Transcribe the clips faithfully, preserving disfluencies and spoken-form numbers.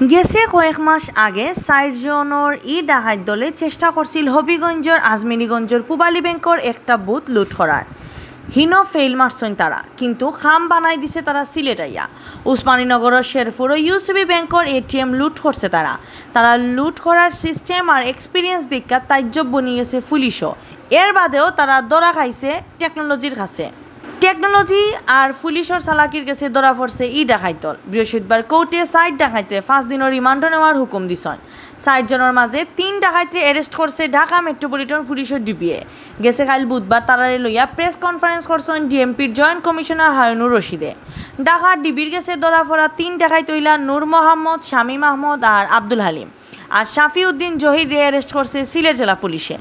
গেছে কয়েক মাস আগে চাইর জনর ই ডাকাইত দলে চেষ্টা করছিল হবিগঞ্জর আজমিরিগঞ্জর পুবালী ব্যাংকর একটা বুথ লুট করার। হিনো ফেইল মারছইন তারা, কিন্তু কাম বানাই দিছে তারা সিলেট আইয়া। উসমানীনগরর শেরপুরও ইউসিবি ব্যাংকর এটিএম লুট করছে তারা। তারা লুট করার সিস্টেম আর এক্সপিরিয়েন্স দেখিয়া তাজ্জব বনি গেছে পুলিশও। এর বাদেও তারা ধরা খাইছে টেকনোলজির কাছে। টেকনোলজি আর পুলিশর চালাকির গেছে ধরা পড়ছে ই ডাকাইত দল। বৃহস্পতিবার কোর্টে চাইর ডাকাইতরে পাঁচ দিনর রিমান্ডো নেওয়ার হুকুম দিছইন। চাইর জনর মাঝে তিন ডাকাইতরে অ্যারেস্ট করছে ঢাকা মেট্রোপলিটন পুলিশর ডিবিয়ে। গেছে কাইল বুধবার তারারে লইয়া প্রেস কনফারেন্স করছইন ডিএমপির জয়েন্ট কমিশনার হারুনুর রশিদে। ঢাকার ডিবির গেছে ধরা পড়া তিন ডাকাইত অইলা নূর মোহাম্মদ, শামীম আহমদ আর আব্দুল হালিম। আর শাফিউদ্দিন জহিররে অ্যারেস্ট করছে সিলেট জেলা পুলিশে।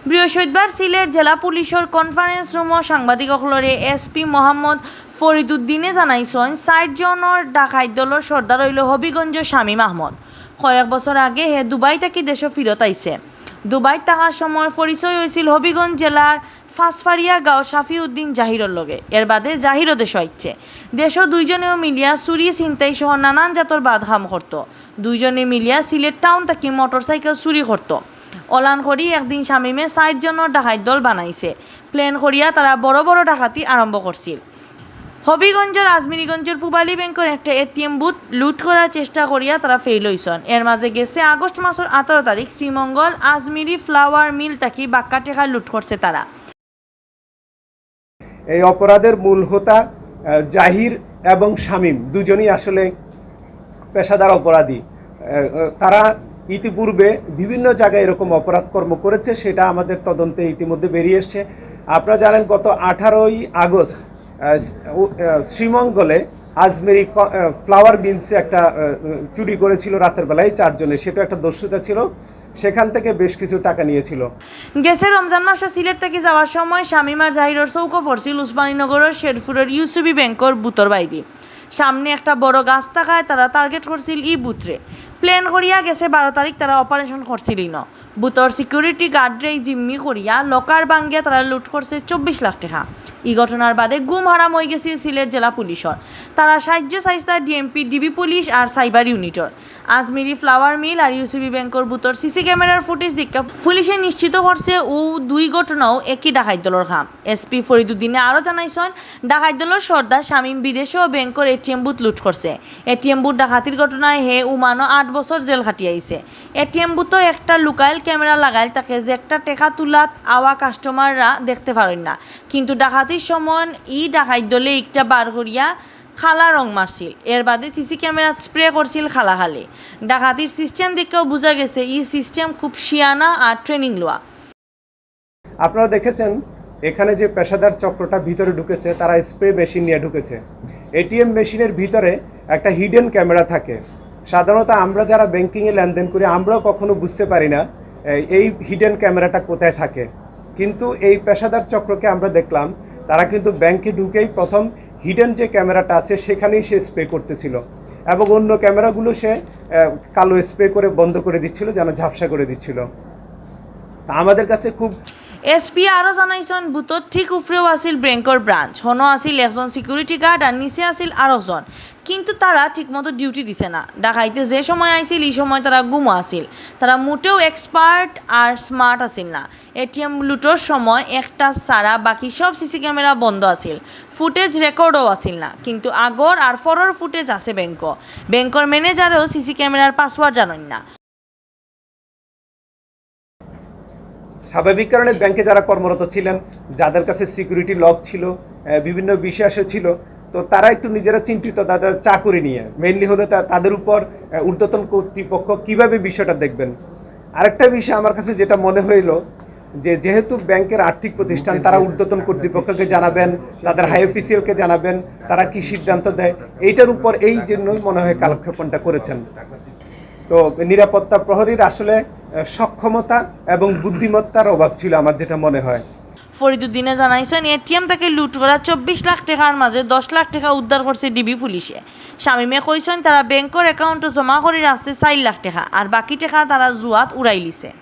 বৃহস্পতিবার সিলেট জেলা পুলিশর কনফারেন্স রুমো সাংবাদিক অকলরে এসপি মোহাম্মদ ফরিদুদ্দিনে জানাইছইন, চাইর জনর ডাকাইত দলর সর্দার অইল হবিগঞ্জ শামীম আহমদ। কয়েক বছর আগে হে দুবাই থাকি দেশো ফিরত আইছে। দুবাইত থাকার সময় পরিচয় অইছিল হবিগঞ্জ জেলার ফাঁসফাড়িয়া গাঁও শাফিউদ্দিন জাহিরর লগে। এর বাদে জাহিরও দেশো আইছে। দেশো দুইজনেও মিলিয়া চুরি, ছিনতাই সহ নানান জাতর বাদ কাম করতো। দুইজনে মিলিয়া সিলেট টাউন থাকি মোটরসাইকেল চুরি করতো। অলান করি একদিন শামীমে চাইর জনর ডাকাইত দল বানাইছে। প্ল্যান করিয়া তারা বড় বড় ডাকাতি আরম্ভ করছিল। হবিগঞ্জর আজমিরিগঞ্জর পুবালী ব্যাংকর একটা এটিএম বুথ লুট করার চেষ্টা করিয়া তারা ফেইল অইছইন। এর মাঝে গেছে আগস্ট মাসর আঠারো তারিখ শ্রীমঙ্গল আজমিরি ফ্লাওয়ার মিল থাকি বাক্কা টেকা লুট করছে তারা। এই অপরাধের মূল হোতা আহ, জাহির এবং শামীম দুজনই আসলে পেশাদার অপরাধী। আহ, তারা ইতিপূর্বে বিভিন্ন জায়গায় এরকম অপরাধ কর্ম করেছে, সেটা আমাদের তদন্তে ইতিমধ্যে বেরিয়ে এসছে। আপনারা জানেন, গত আঠারোই আগস্ট আহ, উ- আহ, শ্রীমঙ্গলে আজমেরি ক- আহ, ফ্লাওয়ার বিনসে একটা আহ, চুরি করেছিল রাতের বেলায় চারজনে, সেটা একটা দস্যুতা ছিল, সেখান থেকে বেশ কিছু টাকা নিয়েছিল। গেছে রমজান মাসও সিলেট থাকি যাওয়ার সময় শামীম আর জাহিরর চউখো পড়ছিল উসমানীনগরর শেরপুরর ইউসিবি ব্যাংকর বুথর বাইদি। সামনে একটা বড় গাছ থাকায় তারা টার্গেট করছিল ই বুথরে। প্ল্যান করিয়া গেছে বারো তারিখ তারা অপারেশন করছিল ইনো। বুথর সিকিউরিটি গার্ডরে জিম্মি করিয়া লকার ভাঙ্গিয়া তারা লুট করছে চব্বিশ লাখ টেকা। ই ঘটনার বাদে ঘুম হারাম অইগেছিল সিলেট জেলা পুলিশর। তারা সাহায্য চাইছলা ডিএমপি, ডিবি পুলিশ আর সাইবার ইউনিটর। আজমিরি ফ্লাওয়ার মিল আর ইউসিবি ব্যাংকর বুথর সিসি ক্যামেরার ফুটেজ দেখিয়া পুলিশে নিশ্চিত করছে অউ দুই ঘটনাও একই ডাকাইত দলর কাম। এসপি ফরিদুদ্দিনে আরও জানাইছইন, ডাকাইত দলর সর্দার শামীম বিদেশেও ব্যাংকর এটিএম বুথ লুট করছে। এটিএম বুথ ডাকাতির ঘটনায় হে ওমানো আট বছর জেল খাটিয়া আইছে। এটিএম বুথও একটা লুকাইল ক্যামেরা লাগাইল থাকে, যেকটা টেকা তুলাত আওয়া কাস্টমাররা দেখতে পারইন না। কিন্তু ডাকাতির সময় ই ডাকাইত দলে একটা বার করিয়া কালা রং মারছিল। এর বাদে সিসি ক্যামেরাত স্প্রে করছিল কালা কালি। ডাকাতির সিস্টেম দেখিয়াও বুঝা গেছে ই সিস্টেম খুব শিয়ানা আর ট্রেনিং লওয়া। আপনারা দেখেছেন, এখানে যে পেশাদার চক্রটা ভিতরে ঢুকেছে, তারা স্প্রে মেশিন নিয়ে ঢুকেছে। এটিএম মেশিনের ভিতরে একটা হিডেন ক্যামেরা থাকে। সাধারণত আমরা যারা ব্যাংকিংয়ে লেনদেন করি, আমরাও কখনো বুঝতে পারি না এ, এই হিডেন ক্যামেরাটা কোথায় থাকে। কিন্তু এই পেশাদার চক্রকে আমরা দেখলাম, তারা কিন্তু ব্যাংকে ঢুকেই প্রথম হিডেন যে ক্যামেরাটা আছে, সেখানেই সে স্প্রে করতেছিল এবং অন্য ক্যামেরাগুলো সে আহ, কালো স্প্রে করে বন্ধ করে দিচ্ছিল, যেন ঝাপসা করে দিচ্ছিল। তা আমাদের কাছে খুব এসপি আরও জানাইছইন, বুথর ঠিক উপরেও আছিল ব্যাংকর ব্রাঞ্চ, হনো আছিল একজন সিকিউরিটি গার্ড আর নিচে আছিল আরকজন। কিন্তু তারা ঠিকমতো ডিউটি দিছে না। ডাকাইতে যে সময় আইছিল, ই সময় তারা ঘুমো আছিল। তারা মোটেও এক্সপার্ট আর স্মার্ট আছিল না। এটিএম লুটর সময় একটা ছাড়া বাকি সব সিসি ক্যামেরা বন্ধ আছিল। ফুটেজ রেকর্ডও আছিল না, কিন্তু আগর আর ফরর ফুটেজ আছে ব্যাংকো। ব্যাংকর ম্যানেজারেও সিসি ক্যামেরার পাসওয়ার্ড জানইন না। স্বাভাবিক কারণে ব্যাংকে যারা কর্মরত ছিলেন, যাদের কাছে সিকিউরিটি লক ছিল, আহ, বিভিন্ন বিষয় আসে ছিল, তো তারা একটু নিজেরা চিন্তিত, তাদের চাকুরি নিয়ে। মেইনলি হলো তা- তাদের উপর আহ, ঊর্ধ্বতন কর্তৃপক্ষ কিভাবে বিষয়টা দেখবেন। আরেকটা বিষয় আমার কাছে যেটা মনে হইল, যে যেহেতু ব্যাংকের আর্থিক প্রতিষ্ঠান, তারা ঊর্ধ্বতন কর্তৃপক্ষকে জানাবেন, তাদের হাই অফিসিয়ালকে জানাবেন, তারা কি সিদ্ধান্ত দেয়, এইটার উপর এই জন্যই মনে হয় কালক্ষেপণটা করেছেন। তো নিরাপত্তা প্রহরীর আসলে আহ, সক্ষমতা এবং বুদ্ধিমত্তার অভাব ছিল, আমার যেটা মনে হয়। ফরিদুদ্দিনে জানাইছইন, এটিএম থাকি লুট করা চব্বিশ লাখ টেকার মাঝে দশ লাখ টেকা উদ্ধার করছে ডিবি পুলিশে। শামীমে কইছইন, তারা ব্যাংকর অ্যাকাউন্টো জমা করি রাখছে চাইর লাখ টেকা, আর বাকি টেকা তারা জুয়াত উড়াইলিছে।